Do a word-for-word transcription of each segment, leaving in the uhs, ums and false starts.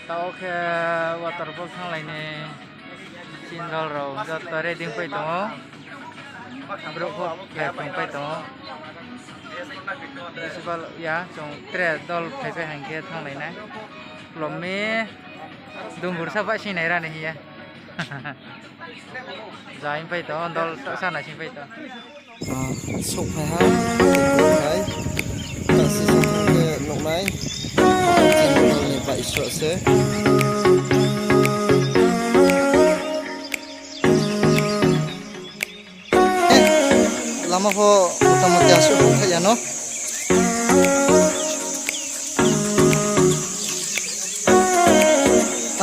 Taoh khe waterfall thannglai ni chini dol rao joto ready pai tong ou. Brouh pho phai tong pai tong ou. Bisi bal ya, chung tre dol phai pai hing khe thannglai nai. Klom mi dungbur sa bai sing nai ra ni hing ye. Jai pai tong ou, dol sa nai sing pai tong ou. Souhphai ha, souhphai. Tasi sa khe nuhnai. Chini dol ni bai sroh se. Lama pho motamoti asuh khe ya no.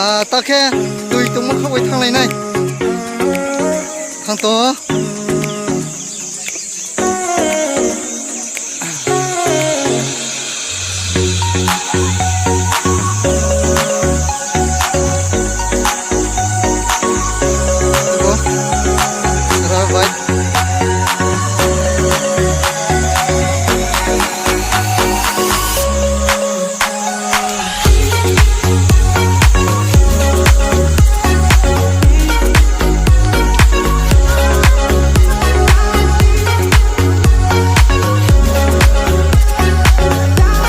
Ah, ta khe tui tongmo kha bai thannglai nai. Thang tong ou.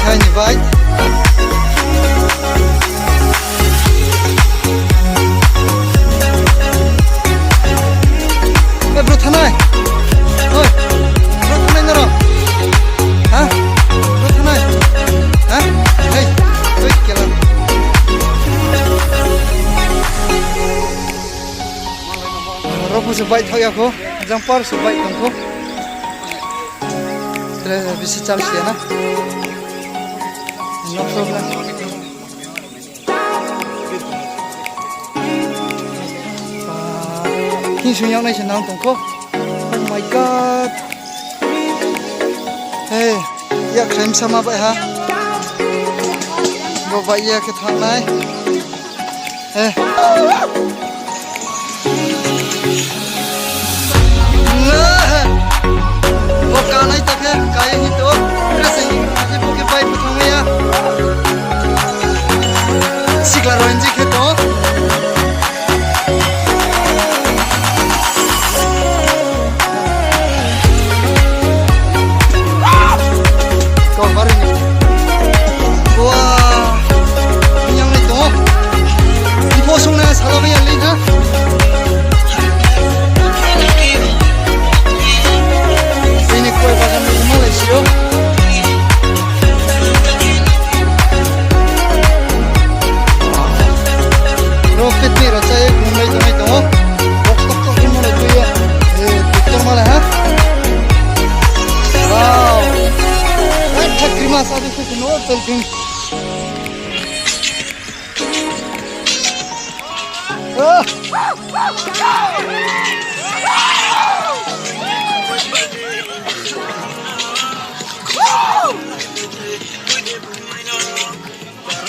Hai ni bai. Eh, bro, thanai. Oi, bro, thanai nrao. Ha? Bro, thanai. Ha? Hei, oi, kela. Rao pho se bike thaoh ya kho, jang par se bike tong kho. Tre bisi chal si ya na. No problem. Ba, khingsung yag nai se nang tong kho. Oh my God. Hey, yak khlai msa ma bai ha. Bo bai ya khe thanng nai. Eh. Bo kanai ta khe, kai ni to. Dressing, ibu khe bai phuthang ya. Sikla roi nji khe to. Kau baru ni. Wah. Yang ni to. Ipo sung na salah ya li na. Ini kue bagan ni Malaysia. Rao picnic rao chá ye khumlai tonglai tong ou. Box tok tok khe malai tui ye. Eh, tiktok malai ha. Wow. Hai, hai, Christmas adi khe no, tel thing. Ah.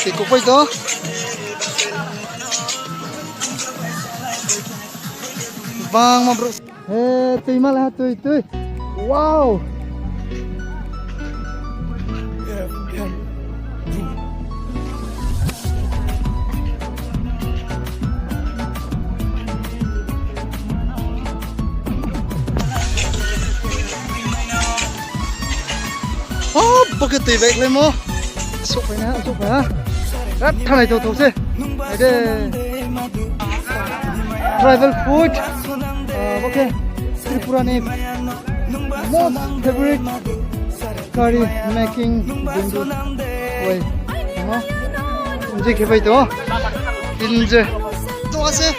Tei kupai to. Bangma brouh. He, tui malai ha, tui, tui. Wow. Oh, bo khe tui baikhlaimo. Souhphai na, souhphai ha. Birat thanai tong thou se. Hai de. Tribal food. Ah, bo khe Tripura ni most favorite curry making bindi. Wai. Enjoy khe bai tong. Enjoy. Tong se.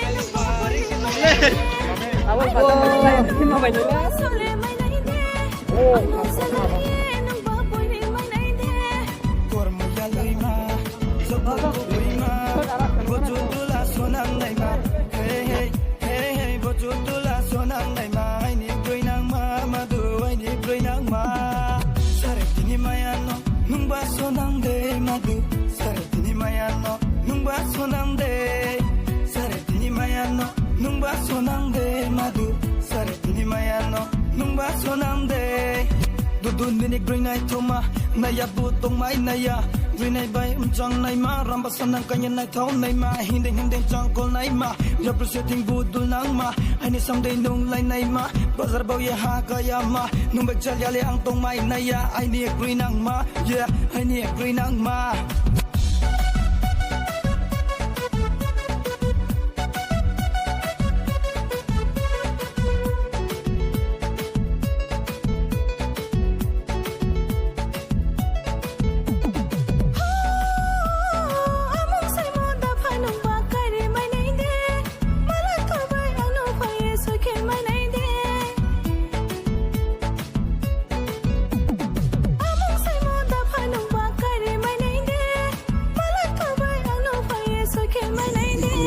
Nungba sonang de madu, sare tini maya no. Nungba sonang de, sare tini maya no. Nungba sonang de madu, sare tini maya no. Nungba sonang de. Dut Tun bini groi naithaoma, naiya bu tongmai naiya. Groi nai bai mchang naima, ramba sanang kanya naithao naima, hindeng hindeng changkol naima, yapri se thing bu dul nangma, aini samdei nung lai naima, bazar bau ye ha kaya ma, nung bai chal ya le ang tongmai naiya, aini groi nangma, yeah, aini groi nangma.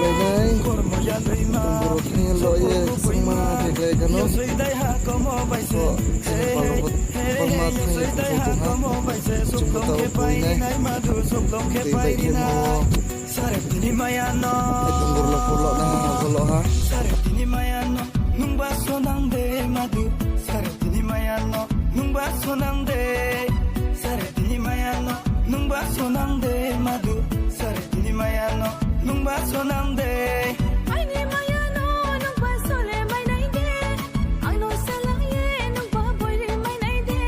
Lainai, tongbo rao thing ye lo ye sungma khe klái kha no. Kho, chini pal rao pho, pal ma thang ye tongthou tong ha. Chung bo tao boi nai. Tei bai khe mo. Sare tini maya no. Tongbo rao pho lo nai ha, pho lo ha. Sare tini maya no, nungba sonang de madu. Sare tini maya no, nungba sonang de. Sare tini maya no, nungba sonang de madu. Sare tini maya no, nungba sonang de. Aini maya no, nungba sole mai nai de. Ang no salang ye, nungba boiri mai nai de.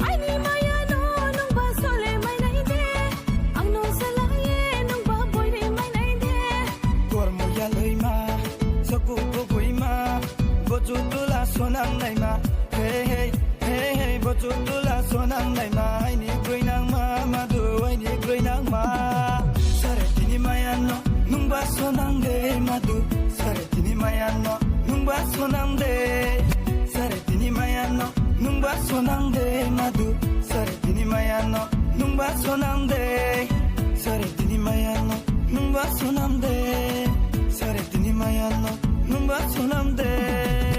Aini maya no, nungba sole mai nai de. Ang no salang ye, nungba boiri mai nai de. Kormo yaloi ma, saku koboi ma, bochu tula sonang nai ma. Hey, hey, hey, hey, bochu tula sonang nai ma. Aini groi nangma, madu, aini groi nangma. Sare tini maya no, nungba sonang de madu. Sare tini maya no, nungba sonang de. Sare tini maya no, nungba sonang de madu. Sare tini maya no, nungba sonang de. Sare tini maya no, nungba sonang de. Sare tini maya no, nungba sonang de.